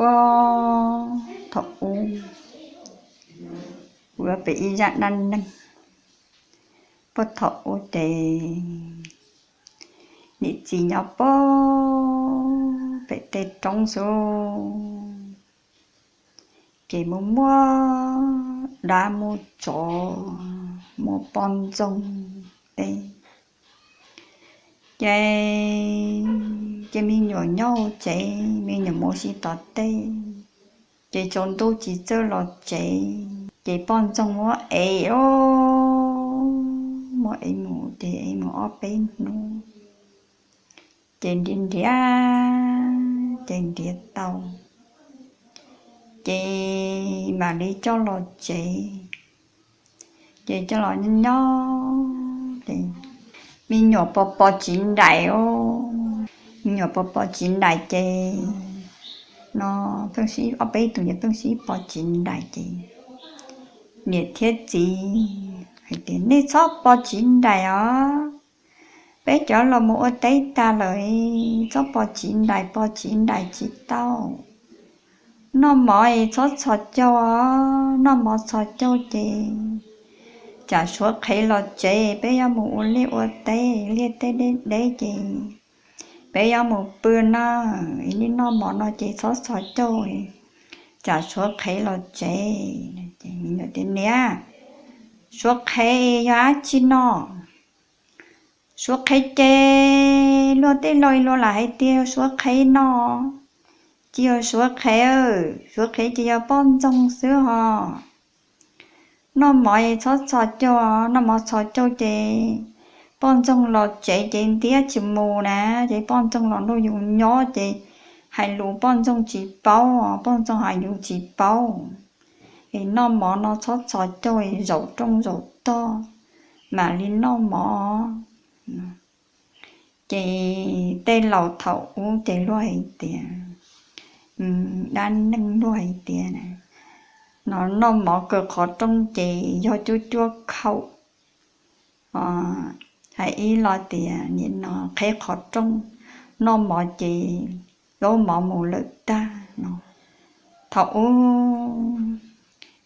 Puag thaum ub, kuv yuav piav ib zaj dab neeg. Puag thaum ub ces niam txiv nyob puag pem tej roob xwb, ces muaj muaj dab muaj tsov, muaj poj ntxoog tej. Ces, ces me nyuam nyob hauv tsev, me nyuam mus ua si tom tej, ces tsaus ntuj tsis txawj los tsev, ces poj ntxoog muab ev os, muab ev mus ces ev mus ob peb hnub, ces nrhiav nrhiav, ces nrhiav tau, ces mam li coj los tsev. Ces coj los nyob nyob ces me nyuam pos pos txiv nraim os, me nyuam pos pos txiv nraim ces no pheej sib, ob peb tug ces pheej sib pos txiv nraim ces niam thiab txiv hais tias nej txhob pos txiv nraim os, peb cov los mus ua teb tag lawm, txhob pos txiv nraim, pos txiv nraim tsis tau. Noj mov es txhob txhos caug os, noj mov txhos caug ces tsam suav qhev los tsev peb yuav mus ua liaj ua teb, liaj teb deb deb ces peb yuav mus pw na, es nej noj mov no ces txhob txhos caug, tsam suav qhev los tsev. Ces me nyuam tias niam, suav qhev yog dab tsi no? Suav qhev ces luag tej laus luag lam hais tias suav qhev no, tsis yog suav qhev, suav qhev ces yog poj ntxoog xwb hos. Noj mov es txhob txhos caug, noj mov txhos caug ces poj ntxoog los tsev ces ntiab tsis mus na, ces poj ntxoog los nrog yus nyob ces hais lus poj ntxoog tsis paub, poj ntxoog hais yus tsis paub. Es noj mov no txhob txhos caug, zaum rooj zaum tog mam li noj mov. Ces tej laus thaum ub ces luag hais tias, dab neeg luag hais tias no noj mov kaw qhov rooj ces yog cuab cuab khaum. Hais ib los tias nim no qheb qhov rooj, noj mov ces zaub mov mus lawm tag no. Thaum ub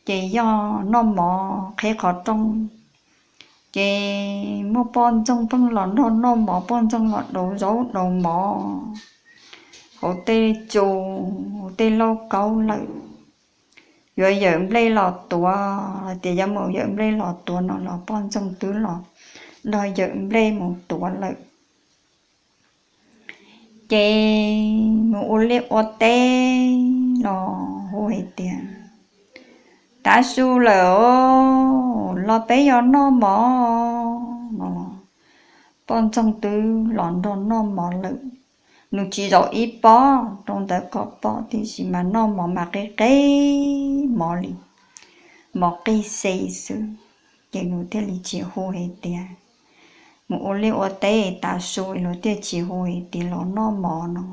ces yog noj mov qheb qhov rooj, ces muaj poj ntxoog pheej los nrog noj mov, poj ntxoog los daus zaub daus mov hauv tej tsu, hauv tej lauj kaub lawm. Yuav yawm nplej los tuav, tias yuav mus yawm nplej los tuav no los poj ntxoog twb los nrog yawm nplej mus tuav lawm. Ces mus ua liaj ua teb los hu hais tias, tav su lawm os, los peb yuav noj mov no los poj ntxoog twb los nrog noj mov lawm. Nws tsis zaum ib pob rau ntawd kom pom, tiam sis mas noj mov mas qig qig mov li, mov qig xes xwb. Ces nws thiaj li tsis hu hais tias mus ua liaj ua teb tav su, luag thiaj tsis hu hais tias los noj mov no.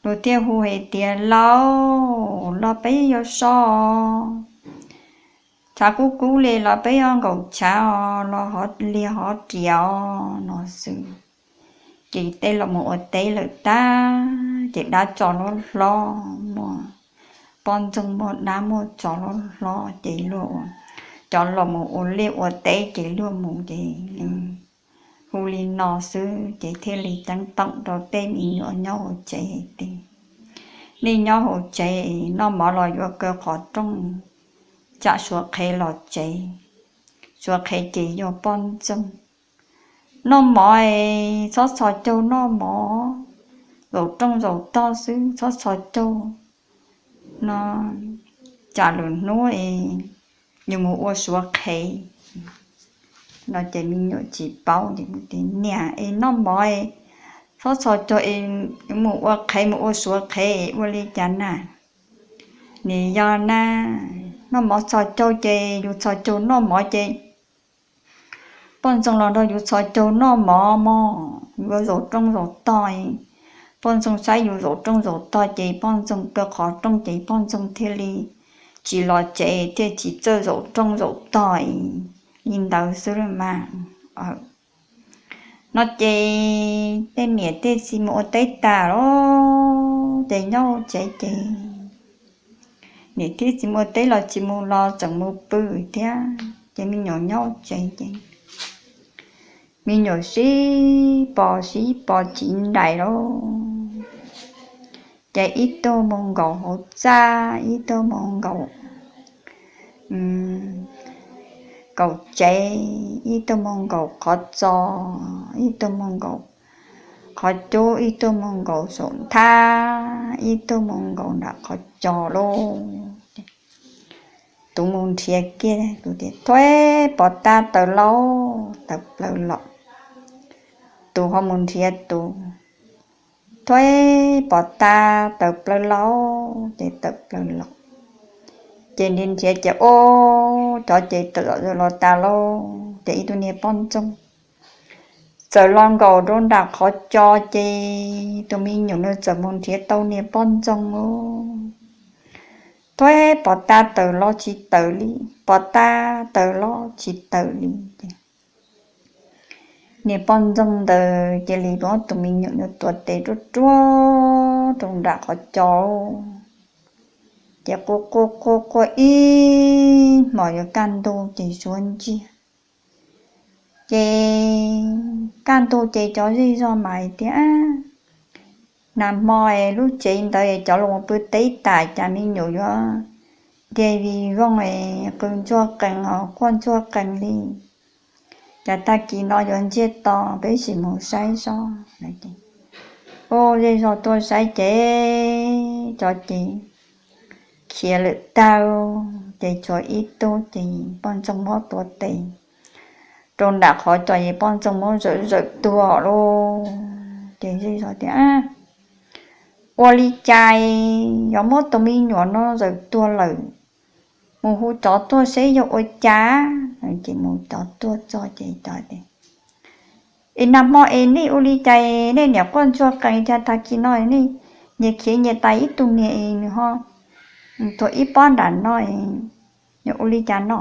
Luag thiaj hu hais tias laus, los peb yuav so, tshav kub kub li los peb yuav nkaum tshav os, los hov li hov riam os no xwb. Ces tej los mus ua teb lawm tag ces dab tsov loj hlob, muaj poj ntxoog muaj dab muaj tsov loj hlob ces luag ua, cov los mus ua liaj ua teb ces luag mus ces hu li no xwb ces thiaj li ceeb toom rau tej me nyuam nyob hauv tsev hais tias, nej nyob hauv tsev noj mov los yuav kaw qhov rooj, tsam suav qhev los tsev. Suav qhev ces yog poj ntxoog. Noj mov es txhob txhos caug noj mov, zaum rooj zaum tog xwb txhob txhos caug no, tsam lwm hnub es yus mus ua suav qhev no. Ces me nyuam tsis paub ces tias niam es noj mov es txhob txhos caug es mus ua qhev mus ua suav qhev ua li cas na? Nim yog na, noj mov txhos caug ces yus txhos caug noj mov ces poj ntxoog los nrog yus txhos caug noj mov mog, yuav zaum rooj zaum tog, poj ntxoog saib yus zaum rooj zaum tog ces poj ntxoog kaw qhov rooj ces poj ntxoog thiaj li tsis los tsev thiaj tsis txawj zaum rooj zaum tog li ntawd xwb mas. No ces tej niam tej txiv mus ua teb tas lawm, Ces nyob tsev ces niam thiab txiv mus teb los tsis mus los tseem mus pw thiab, ces me nyuam nyob tsev ces me nyuam sib pos sib pos tsis nraim lauj. Ces ib tug mus nkaum hauv txaj, ib tug mus nkaum nkaum tsev, ib tug mus nkaum qhov txos, ib tug mus nkaum qhov cub, ib tug mus nkaum saum nthab, ib tug mus nkaum nram qhov cos lauj. Tus mus nrhiav kiag, tus tias, Thuav pov tas tawm lauj, tawm plaws los. Tus ho mus nrhiav tus, Thuav pov tas tawm plaws lauj, ces tawm plaws los. Ces nrhiav nrhiav ces ua cov ces tawm los tas lauj, ces ib tug niag poj ntxoog txawm los nkaum rau nram qhov cos, ces tus me nyuam no txawm mus nrhiav tau niag poj ntxoog lauj. Thuav pov tas tawm los tsis tawm li, pov tas tawm los tsis tawm li. Niag poj ntxoog ntawd cia li muab tus me nyuam no tuav tes ruaj ruaj rau nram qhov cos, ces quaj quaj quaj quaj ib hmos yuav kaj ntug ces suav ntsiag. Ces kaj ntug ces cov zej zog mas hais tias, Nag hmo es lub tsev ntawd es cov los pw teb tas, cas me nyuam yuav dhia vij vooj es qw ntsuag qees os, quaj ntsuag qees li. Cas tag kis no yuav ntsiag to, peb sim mus saib sob. Ua zej zog tuaj saib ces cov ces khiav lawm tag, ces tshuav ib tug ces poj ntxoog muab tuav tes rau nram qhov cos es poj ntxoog muab zawm zawm tuag lauj. Ces zej zog tias, Ua li cas yuav muab tus me nyuam no zawm tuag lawm? Mus hu tsov tuaj seb yog ua cas. Ces mus tsov tuaj txog ces tsov tias, Es nag hmo es nej ua li cas nej niam quaj ntsuag qees, cas tag kis no nej nyias khiav nyias tas ib tug niag es nws ho tuag ib pob nram no, nws ua li cas no?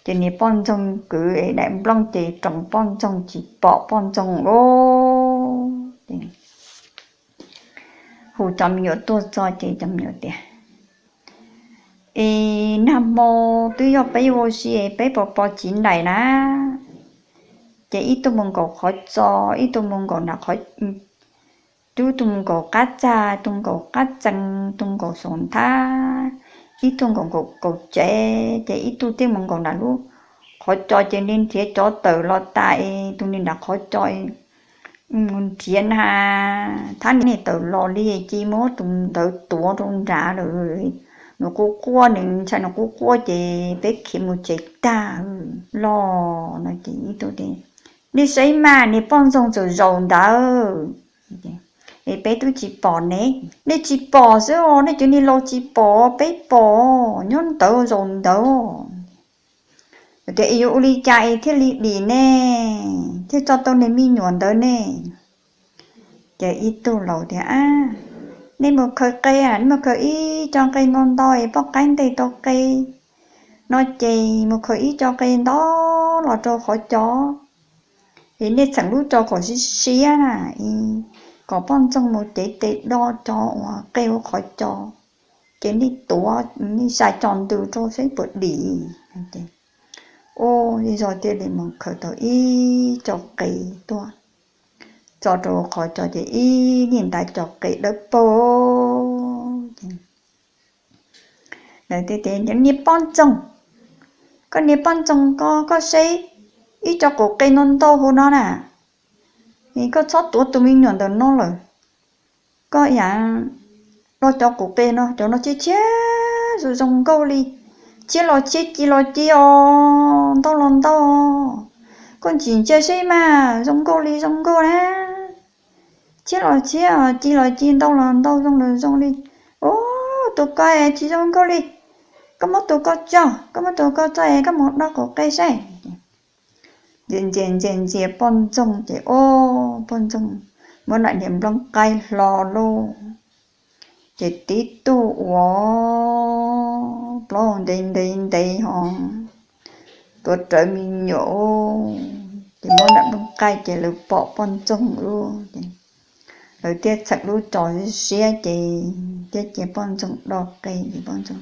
Ces niag poj ntxoog kwv es daim nplooj ces roos poj ntxoog tsis pom poj ntxoog lauj. Hu cov me nyuam tuaj txog ces cov me nyuam tias, Es nag hmo twb yog peb ua si es peb pos pos tsis nraim na, ces ib tug mus nkaum qhov txos, ib tug mus nkaum nram qhov, ib tug mus nkaum qab txaj, ib tug nkaum qab txee, ib tug nkaum saum nthab, ib tug nkaum nkaum kaum tsev, ces ib tug thiaj mus nkaum nram lub qhov cos, ces nrhiav cov tawm los tas es tus niag nram qhov cos mus nrhiav na, thab niag tawm los li ces muab tus ntawd tuav rau nrad lawm. Nws quaj quaj, nws ntshai nws quaj quaj ces peb khiav mus tsev tag los no ces ib tug tias, Nej saib mas, niag poj ntxoog txawm zaum ntawd es peb twb tsis pom ne. Nej tsis pom xwb os, nej cov niag laus tsis pom, peb pom, nyob ntawd zaum ntawd. Tias, Es yuav ua li cas es thiaj li dim ne, thiaj tso tau niag me nyuam ntawd ne? Ces ib tug laus tias, Nej mus khaws qe, nej mus khaws ib co qe ntau ntau es poj qaib nteg tau qe no ces mus khaws ib co qe ntau los rau qhov cos, es nej txheem lub tso kom siab siab na, kom poj ntxoog mus cev tes do cov uas qe hauv qhov cos, ces nej tuav, nej xa cos ntws rau saib puas dim. Ua zej zog thiaj li mus khaws tau ib co qe tuaj tso rau qhov cos ces ib niag ntais cov qe dawb paug. Lawv tias, Niag poj ntxoog, koj niag poj ntxoog ko, koj saib ib co quv qe ntau ntau hauv no na, es koj txhob tuav tus me nyuam ntawm no lawm. Koj yam do cov quv qe no, cov no tshiab tshiab zoo zoo nkauj li, tshiab los tshiab, ci los ci os, ntau los ntau. Koj ntsia ntsia saib mas zoo nkauj li zoo nkauj na. Tshiab los tshiab, ci los ci, ntau los ntau, zoo los zoo li. Ub, tus ko tsis zoo nkauj li. Koj muab tus ko tso, koj muab tus ko tso es koj mus do quv qe saib. Ntxias ntxias ntxias ntxias poj ntxoog ces ub, poj ntxoog muab daim niag nplooj qaib hlo lauj. Ces tib tug ua plaub ntev ntev ntev ho tuav rawv me nyuam, ces muab daim nplooj qaib ces lawv pom poj ntxoog lauj. Lawv thiaj txheem lub tsho siab ces thiaj cia poj ntxoog do qe ces poj ntxoog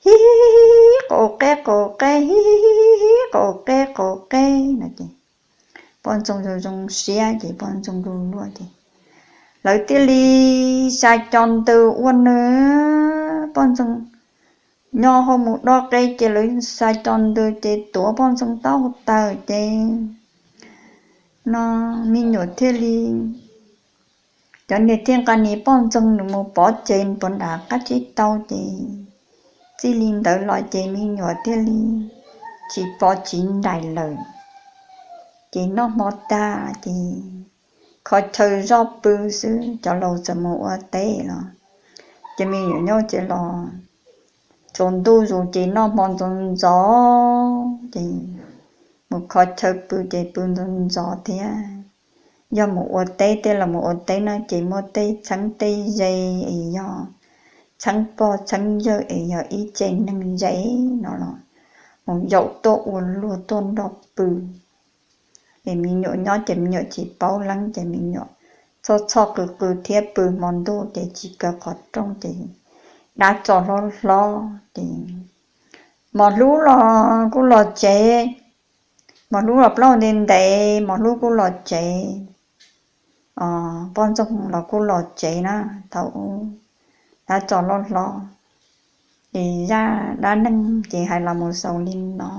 hi hi hi hi, qaum qe qaum qe, hi hi hi hi hi, qaum qe qaum qe no ces poj ntxoog zoo zoo siab ces poj ntxoog luag luag ces lawv thiaj li xa cov ntws ua nws. Poj ntxoog nyob hauv mus do qe ces lawv xa cov ntws ces tuav poj ntxoog taub hau tawm ces no me nyuam thiaj li, cov niag thiaj nqa niag poj ntxoog nws mus pov tseg puag nram qab tsib taug ces txij li ntawd los ces me nyuam thiaj li tsis pov tsis nraim lawm. Ces noj hmo tag ces kho chaw zoj pw xwb, cov laus txawm mus ua teb los ces me nyuam nyob tsev los tsaus ntuj zus ces noj hmo ntxov ntxov ces mus kho chaw pw ces pw ntxov ntxov thiab. Yog mus ua teb tej los mus ua teb no ces muaj tej txheeb tej ze es yog txheeb pog txheeb yawg es yog ib tse neeg ze no los mus yaum tuaj ua luag tuaj nrog pw. Es me nyuam nyob ces me nyuam tsis paub leeb ces me nyuam txhoj txhoj qw qw thiab pw hmo ntuj ces tsis kaw qhov rooj ces dab tsov hlob hlob ces mos hlub los kuj los tsev, mos hlub los plaub ntev ntev, mos hlub kuj los tsev, poj ntxoog los kuj los tsev na. Thaum ub dab tsov hlob hlob, es zaj dab neeg ces hais los mus xaus li no.